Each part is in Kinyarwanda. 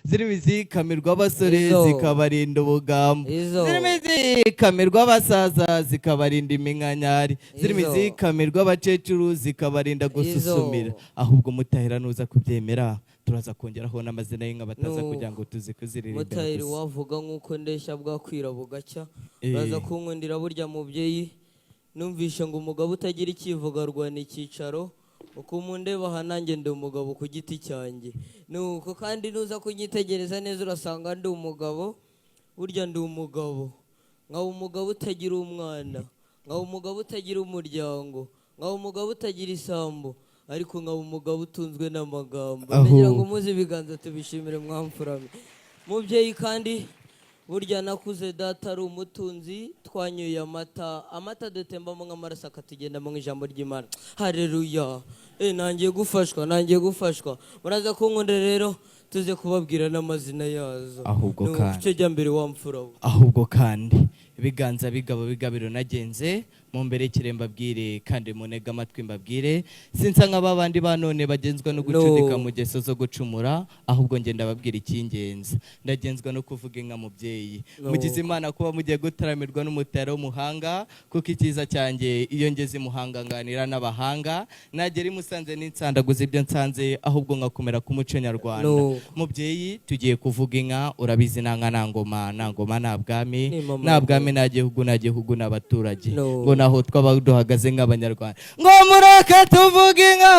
Zirimo izikamirwa abasore, Izo. zikabarinda ubugambo. Izo. Zirimo izikamirwa abasaza, zikabarinda iminkanyari. Zirimo Izo. izikamirwa abakecuru, zikabarinda gususumira. Ahubwo mutahira, nuza kubyemera, turaza kongeraho n'amazina y'inka bataza Nuko. kugira ngo tuzi kuziririmbira Mutahiri, gusa. wavuga nk'uko ndeshya bwakwira bugacya. Uraza kunkundira burya mubyeyi, numvishe ngo umugabo utagira icyivugo arwana icyicaro. Uko mundeba aha, nanjye ndi umugabo ku giti cyanjye. Nuko kandi nuza kunyitegereza neza, urasanga ndi umugabo. Burya ndi umugabo, nkaba umugabo utagira umwana, nkaba umugabo utagira umuryango, nkaba umugabo utagira isambu, ariko nkaba umugabo utunzwe n'amagambo. Aho. Ndagira ngo muze ibiganza tubishimire mwamfurame. Mubyeyi, kandi burya nakuze data ari umutunzi, twanyoye amata, amata dutembamo nk'amaraso, akatugendamo nk'ijambo ry'Imana. Hareruya! Nangiye gufashwa, nangiye gufashwa. Muraza kunkunda rero, tuze kubabwira n'amazina yazo. Ahubwo Nuko kandi. icyo jya mbere, wa mfura we. Ahubwo kandi ibiganza bigabo bigabiro nagenze mumberekere mbabwire, kandi munege amatwi mbabwire. Sinsa nka babandi ba none bagenzwa no gucudika No. mu ngeso zo gucumura, ahubwo ngenda mbabwira icy'ingenzi. Ndagenzwa no kuvuga inka. Mubyeyi, No. mugize Imana kuba mugiye gutaramirwa n'umutero w'umuhanga, kuko icyiza cyanjye, iyo ngeze i Muhanga nganira n'abahanga, nagera i Musanze n'insandaguza ibyo nsanze, ahubwo ngakomera ku muco nyarwanda. No. Mubyeyi, tugiye kuvuga inka. Urabizi, nanga nta ngoma, nta ngoma nta bwami, Ni mama. nta bwami nta gihugu, nta gihugu n'abaturage. No. Ngo naho twaba duhagaze nk'Abanyarwanda, ngo mureke tuvuge inka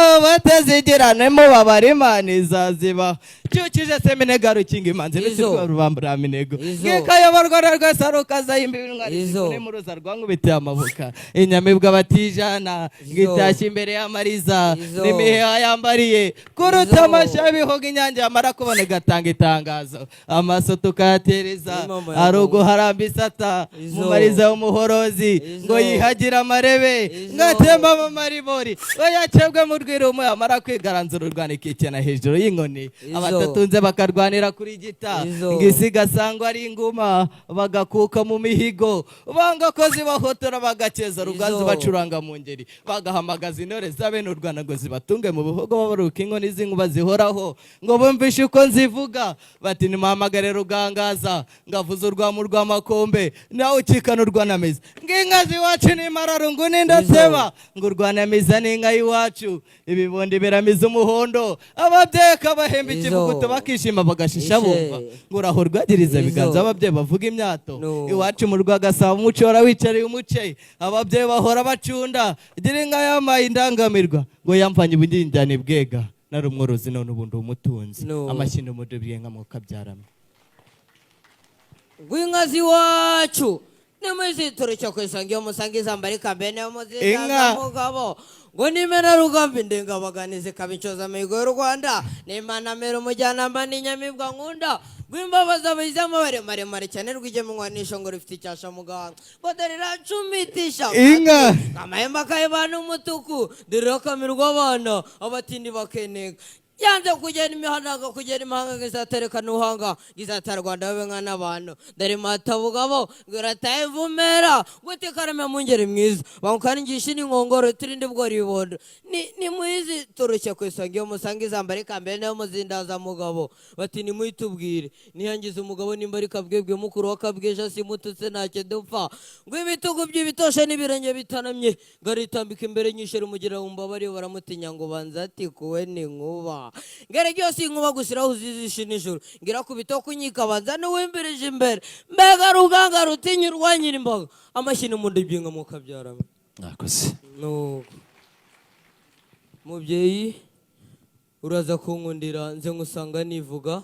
batazigiranemo babara, Imana izazibaho. Cyukije seminega rukinga imanzi Izo. n'ikirwa rubambura minego, Izo. ngikayoborwa na rwese rukazahimba intwari. Izo. Muruza rwankubitiye amabuka, inyamibwa batijana, Izo. ngitashye imbere y'amariza, Izo. n'imiheha yambariye kuruta Izo. amashyi y'ibihogo. Inyange yamara kubona igatanga itangazo, amaso tukayatereza Ni mama ya ari Mungu. uguharamba isata Izo. mu mariza y'umuhorozi, Izo. ngo yihagire amarebe, Izo. ngatemba mu maribori, ngo yakebwe mu rwirumu, yamara kwigaranzura u Rwanda ikikena hejuru y'inkoni. Izo. Abatatunze bakarwanira kuri gita, Izo. ngo isi igasangwa ari inguma, bagakuka mu mihigo, banga ko zibahotora, bagakeza ruganzu, Izo. bacuranga mu ngeri, bagahamagaza intore za bene u Rwanda ngo zibatunge mu bihogo, babaruka inkoni z'inkuba zihoraho, ngo bumvishe uko nzivuga, bati nimuhamagare Rugangaza, ngavuze urwamu rw'amakombe, nawe ukikana urwanamiza, ngo inka z'iwacu ni mararungu n'indateba, ngo urwanamiza n'inka y'iwacu, ibibondi biramiza umuhondo, ababyeyi akabahemba Izo. ikivuguto, bakishima bagashisha Ishe. bumva, ngo uraho rwagiriza Izo. ibiganza ababyeyi bavuga imyato. No. Iwacu mu Rwagasabo umuco wara wicariye umuce, ababyeyi bahora bacunda. Gira inka yamaye indangamirwa, ngo yamvanye ubugingane bwega, nari umworozi none ubu ndi umutunzi. No. Amashyi n'umudubi nka mukabyaramo. Rw'inka z'iwacu nimuzituruke ku isonga, iyo musanga izambara ikambene Inka. muzizaza mugabo, ngo nimena rugamba indengabaganizi ikaba inshoza-mihigo y'u Rwanda, nimanamira umujyanama n'inyamibwa nkunda, rw'imbabazi abahize amabere maremare cyane, rw'igemunwa n'ishongo rifite icyasha muganga, ngo dore iracumitisha Inka. amahembe akayibana umutuku, dore irakamirwa abana abatindi bakenega, yanze kugenda imihanda, kugenda imahanga, ngo izatereka n'uhanga, ngo izatara Rwanda babe nka n'abantu, dore matabugabo, ngo irataye ivumera gute karame mu ngeri mwiza bamukaringisha n'inkongoro turinde bwora ibibondo. Ni muyizi turushye ku isonga, iyo musanga izambara ikambere nayo muzindaza mugabo, bati nimuyitubwire niyangiza umugabo, nimba ari kabwebwe mukuru wa kabweja simututse ntacyo dupfa, ngo ibitugu by'ibitoshe n'ibirenge bitanamye, ngo aritambika imbere nyishera umugira wumva bariyo baramutinya, ngo banza ati kuwe ni nkuba ngere ryose inkuba gushyiraho uzizisha nijoro, ngira kubita kunyika banza n'uwimbirije imbere, mbega ruganga rutinya urwanyira imbaga. Amashyi n'umundi byinga mukabyarama. Mwakoze. Nuko mubyeyi, uraza kunkundira nze nkusanga nivuga,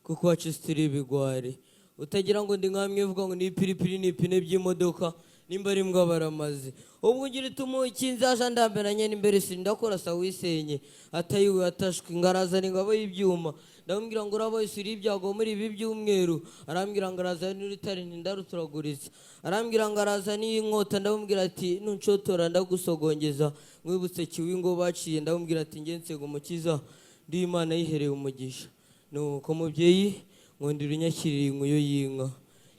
kuko wacu turi ibigwari, utagira ngo ndi nkamwe uvuga ngo ni ipiripiri ni ipine by'imodoka, nimba ari mbwa baramaze. Ubwo ugira utumuki nzaja ndamberanye n'imbere, sindakora sawisenye atayiwe atashwe, ngarazana ingabo y'ibyuma. Ndamubwira ngo uraba isuri ibyago muri ibi byumweru. Arambwira ngo araza n'urutare, ntindaruturaguritse. Arambwira ngo araza n'inkota. Ndamubwira ati nuncotora ndagusogongeza, mwibutse kiwi ngo baciye. Ndamubwira ati nge nsega umukiza, ndi Imana yihereye umugisha. Nuko mubyeyi, nkundira unyakirira inkuyo y'inka,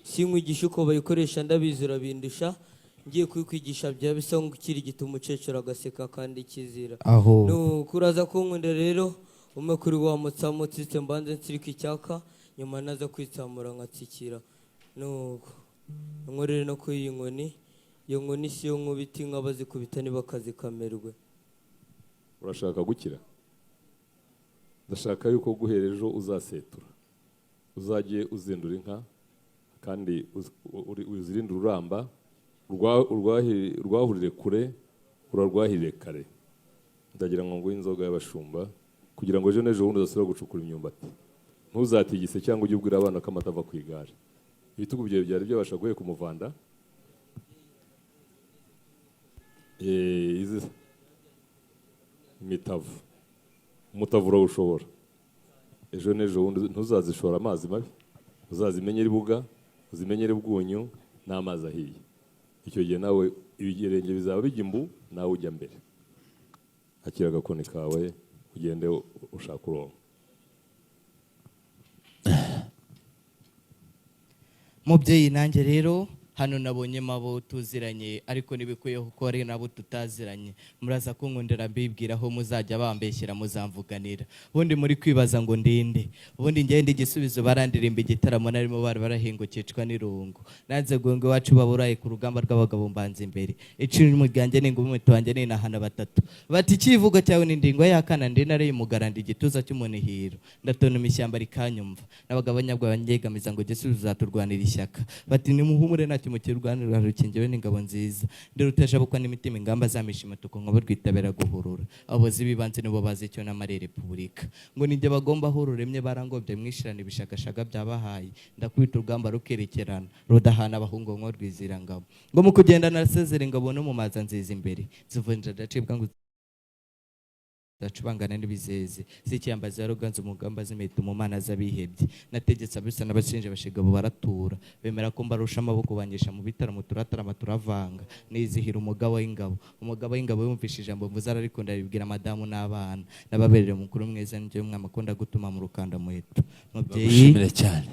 sinkwigisha uko bayikoresha, ndabizi urabindusha. Ngiye kuyikwigisha byaba bisa nk'ukirigita umukecuru agaseka kandi kizira. Aho. Nuko uraza kunkunda rero. Umwe kuri wa mutsamu utsitse, mbanze nsirika icyaka, nyuma naza kwitsamura nkatsikira. Nuko nkorere no kuri iyi nkoni. Iyo nkoni si yo nkubita inka, bazikubita ntibakazikamerwe. Urashaka gukira? Ndashaka yuko guhera ejo uzasetura, uzajye uzindura inka kandi uzirinde ururamba, urwahurire kure, urarwahirire kare. Ndagira ngo nguhe inzoga y'abashumba kugira ngo ejo n'ejo bundi uzasubire gucukura imyumbati, ntuzatigise cyangwa ujye ubwira abana ko amata ava ku igare. Ibitugu byawe byari byabasha guheka umuvanda. Izi imitavu, umutavu urawushobora. Ejo n'ejo bundi ntuzazishora amazi mabi, uzazimenyere ibuga, uzimenyere ubwunyu n'amazi ahiye. Icyo gihe nawe ibirenge bizaba bijya imbu, nawe ujya mbere. Akira agakoni kawe ugende ushaka urongo. Mubyeyi, nanjye rero hano nabonyemo abo tuziranye, ariko ntibikwiye kuko hari n'abo tutaziranye. Muraza kunkundira mbibwira aho muzajya bambeshyera, muzamvuganira. Ubundi muri kwibaza ngo ndinde, ubundi ngende igisubizo. Barandirimba igitaramo narimo, bari barahingukicwa n'irungu. Nanze guhunga iwacu baburaye ku rugamba rw'abagabo, mbanza imbere. Icumu ryanjye ni ingumi, umuheto wanjye ni inahana. Batatu bati: "Icyivugo cyawe ni ndingo y'akana." Ndi intare y'umugara, ndi igituza cy'umunihiro, ndatontoma ishyamba rikanyumva, n'abagabo nyabwo banyegamiza ngo igisubizo uzaturwanira ishyaka. Bati: "Nimuhumure, ntacyo mukirwanira, rukingiwe n'ingabo nziza." Ndi rutajabukwa n'imitima, ingamba zamisha imituku, nkabo rwitabira guhurura. Abayobozi b'ibanze nibo bazi icyo n'amare repubulika, ngo nijye bagomba aho ruremye. Barangobye mwishirana ibishakashaga byabahaye, ndakubita urugamba rukerekerana, rudahana abahungu nko rwizirangabo. Ngo mu kugenda narasezera ingabo no mu maza nziza imbere, zivunja ndacibwa ngo zacubangana n'ibizeze, zikiyambaza ya ruganzu umugamba, zimita mu mana z'abihebye. Nategetse abisa n'abashinja bashigabo, baratura bemera ko mbarusha amaboko, bangisha mu bitaramo, turatarama turavanga, nizihira umugabo w'ingabo. Umugabo w'ingabo yumvise ijambo mvuze ararikunda, aribwira madamu n'abana. N'ababereye umukuru mwiza, njyewe umwami akunda gutuma mu rukanda muheto. Mubyeyi, Bagushimire cyane.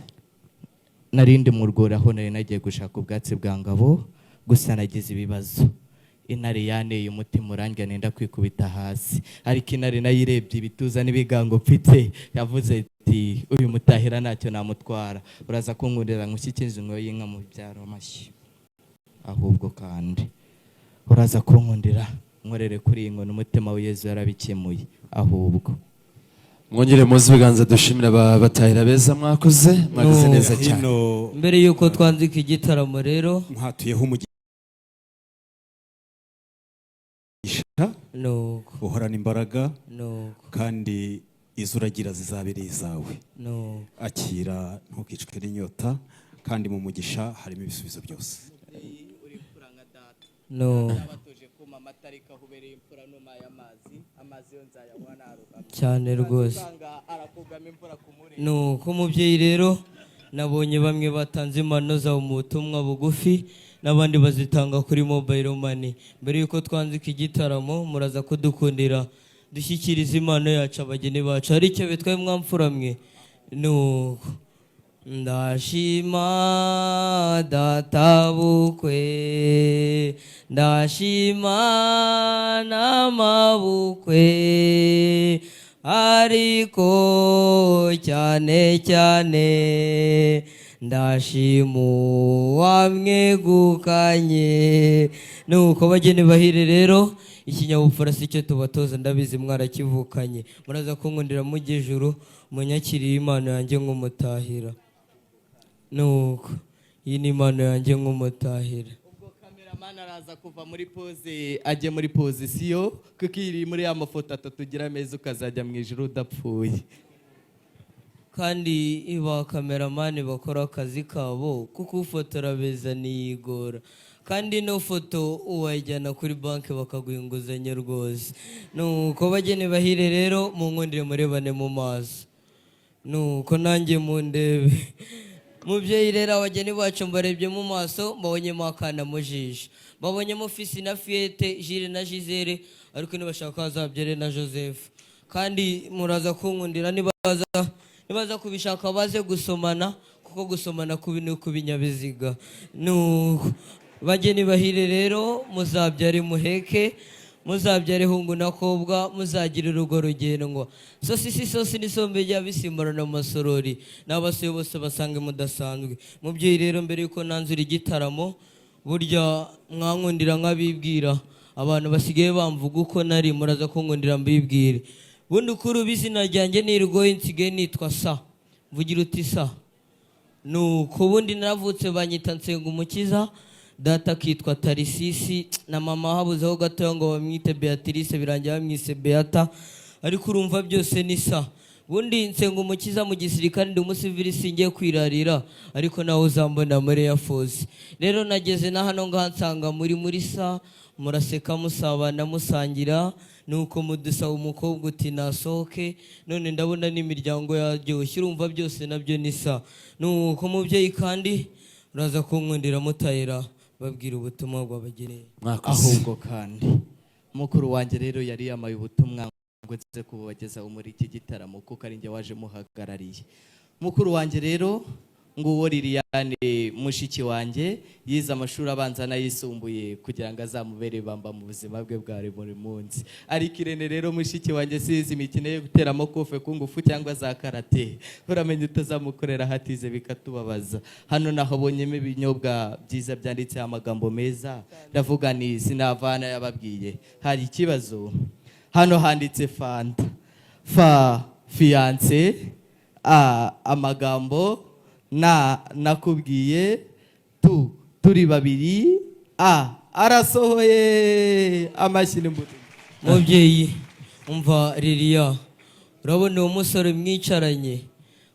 Narindi mu rwuri aho nari nagiye gushaka ubwatsi bwa ngabo, gusa nagize ibibazo. Intare yaneye umutima urandya, nenda kwikubita hasi, ariko intare nayo irebye ibituza n'ibigango mfite, yavuze iti: "Uyu mutahira ntacyo namutwara." Uraza kunkundira nkushyikirize inkoyo y'inka mu byaro amashyi. Ahubwo kandi uraza kunkundira nkorere kuri iyi nkoni, umutima wa Yezu yarabikemuye ahubwo. Mwongere muze ibiganza, dushimire aba batahira beza. Mwakoze, mwagize No. neza cyane. Hino. Mbere y'uko twanzika igitaramo rero, Mwatuyeho umugisha. Nuko. Uhorana imbaraga. Nuko. Kandi izo uragira zizabereye izawe. Nuko. Akira, ntukicwe n'inyota, kandi mu mugisha harimo ibisubizo byose. Nuko. Batuje kuma amata, ariko aho ubereye imfura numaye amazi, amazi yo nzayanywa naruhamye. Cyane rwose. Usanga arakugama imvura ku murenge. Nuko umubyeyi rero, nabonye bamwe batanze impano zabo mu butumwa bugufi, n'abandi bazitanga kuri mobile money. Mbere y'uko twanzika igitaramo, muraza kudukundira dushyikiriza impano yacu abageni bacu. Hari icyo bitwaye mwamfura mwe? Nuko ndashima databukwe, ndashima n'amabukwe, ariko cyane cyane ndashima uwamwegukanye. Nuko bageni bahire rero, ikinyabupfura si cyo tubatoza, ndabizi mwarakivukanye. Muraza kunkundira mujye ijuru, munyakiriye impano yanjye nk'umutahira. Nuko iyi ni impano yanjye nk'umutahira. Ubwo cameraman araza kuva muri pose ajye muri position, kuko iri muri ya mafoto atatu ugira meza, ukazajya mu ijuru udapfuye. Kandi ba cameraman bakora akazi kabo, kuko ufotora beza ntiyigora, kandi ino foto uwayijyana kuri banki bakaguha inguzanyo rwose. Nuko bageni bahire rero, munkundire murebane mu maso, nuko nanjye mundebe. Mubyeyi rero, abageni bacu mbarebye mu maso, mbabonyemo akana mu jisho, mbabonyemo fils na fillette, Jules na Gisele, ariko nibashaka bazabyare na Joseph. Kandi muraza kunkundira nibaza kubishaka baze gusomana, kuko gusomana kubi ni ukubinyabiziga. Nuko bageni bahire rero, muzabyare muheke. Muzabyare hungu na kobwa, muzagira urugo rugendwa. Sosi si sosi n'isombe rya bisimburana mu masorori, n'abasuye bose basange mudasanzwe. Mubyeyi rero, mbere yuko nanzura igitaramo, burya mwankundira nk'abibwira abantu basigaye bamvuga uko nari, muraza kunkundira mbibwire. Bundi ukuri ubu izina ryanjye nirigoye, nsigaye nitwa Sa. Mvugira uti Sa. Nuko ubundi naravutse banyita Nsengumukiza, data akitwa Tarisisi, na mama habuzeho gatoya ngo bamwite Beatrice, birangira bamwise Beata, ariko urumva byose ni Sa. Bundi Nsengumukiza mu gisirikare, ndi umusivili, singiye kwirarira, ariko nawe uzambona muri Air Force. Rero nageze na hano ngaha nsanga muri sa, muraseka, musabana, musangira, nuko mudusaba umukobwa uti nasohoke. None ndabona n'imiryango yaryoshye, urumva byose nabyo ni sa. Nuko mubyeyi kandi uraza kunkundira mutayira babwira ubutumwa bwabageneye. Mwakoze. Ahubwo kandi mukuru wanjye rero yari yamaye ubutumwa ngo nze kububagezaho muri iki gitaramo, kuko ari njye waje muhagarariye. Mukuru wanjye rero, nguwo Liliane mushiki wanjye, yize amashuri abanza n'ayisumbuye kugira ngo azamubere ibamba mu buzima bwe bwa buri munsi. Ariko Irene rero mushiki wanjye sizi imikino yo gutera amakofe ku ngufu cyangwa za karate, uramenye utazamukorera hatize bikatubabaza. Hano nahabonyemo ibinyobwa byiza byanditseho amagambo meza, ndavuga ni sinavana yababwiye. Hari ikibazo, hano handitse fanta, fa fiancé, a amagambo, na nakubwiye, tu turi babiri, a arasohoye. Amashyi n'imbuto. Mubyeyi, umva Liliya, urabona uwo musore mwicaranye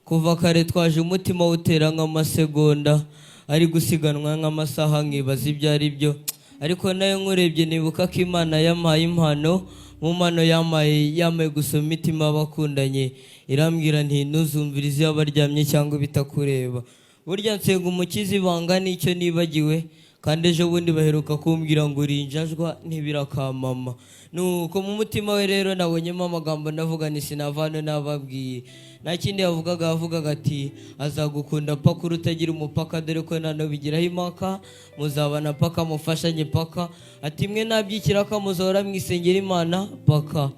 kuva kare twaje, umutima utera nk'amasegonda ari gusiganwa nk'amasaha, nkibaza ibyo ari byo. Ariko nayo nkurebye nibuka ko Imana yampaye impano. Mu mpano yampaye, yampaye gusoma imitima y'abakundanye. Irambwira nti ntuzumvirize iyo abaryamye cyangwa ibitakureba. Burya nsenga umukiza ibanga nicyo nibagiwe, kandi ejo bundi baheruka kumbwira ngo uri injajwa ntibirakamama. Nuko mu mutima we rero nabonyemo amagambo, ndavuga ni sinavano nababwiye. Nta kindi yavugaga, yavugaga ati azagukunda paka utagira umupaka, dore ko ntanobigiraho impaka, muzabana paka, mufashanye paka. Ati mwe nabyikiraka muzahora mwisengera Imana paka.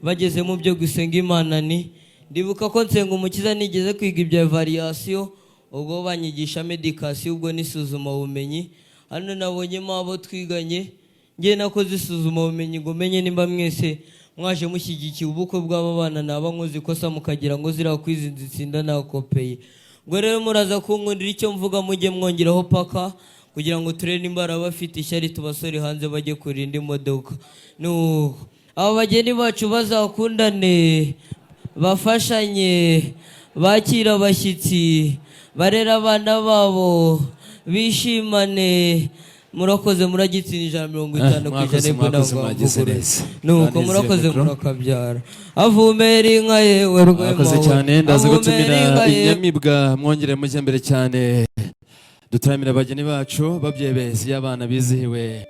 Bageze mu byo gusenga Imana, ni ndibuka ko nsenga umukiza nigeze kwiga ibya variation, ubwo banyigisha médication, ubwo n'isuzuma bumenyi. Hano nabonyemo abo twiganye. Ngiye nakoze isuzuma bumenyi ngo menye nimba mwese mwaje mushyigikiye ubukwe bw'aba bana, naba nkoze ikosa mukagira ngo ziriya kwizi nzitsinda nakopeye. Ubwo rero muraza kunkundira icyo mvuga mujye mwongeraho paka, kugira ngo turebe nimba hari abafite ishyari tubasore hanze bajye kurinda imodoka. Nuko aba bageni bacu bazakundane, bafashanye, bakire abashyitsi, barere abana babo, bishimane. Murakoze, muragitsinda 150 ku Mwakoze, ijana. mwakoze, mwagize neza. Nuko Banezeye murakoze. mikoro. Murakabyara, avumera inka yewe rwema Mwakoze we. cyane. Ndaza Avumera gutumira inka yewe. Inyamibwa, mwongere mujye mbere cyane, dutaramira abageni bacu babyebezi y'abana bizihiwe.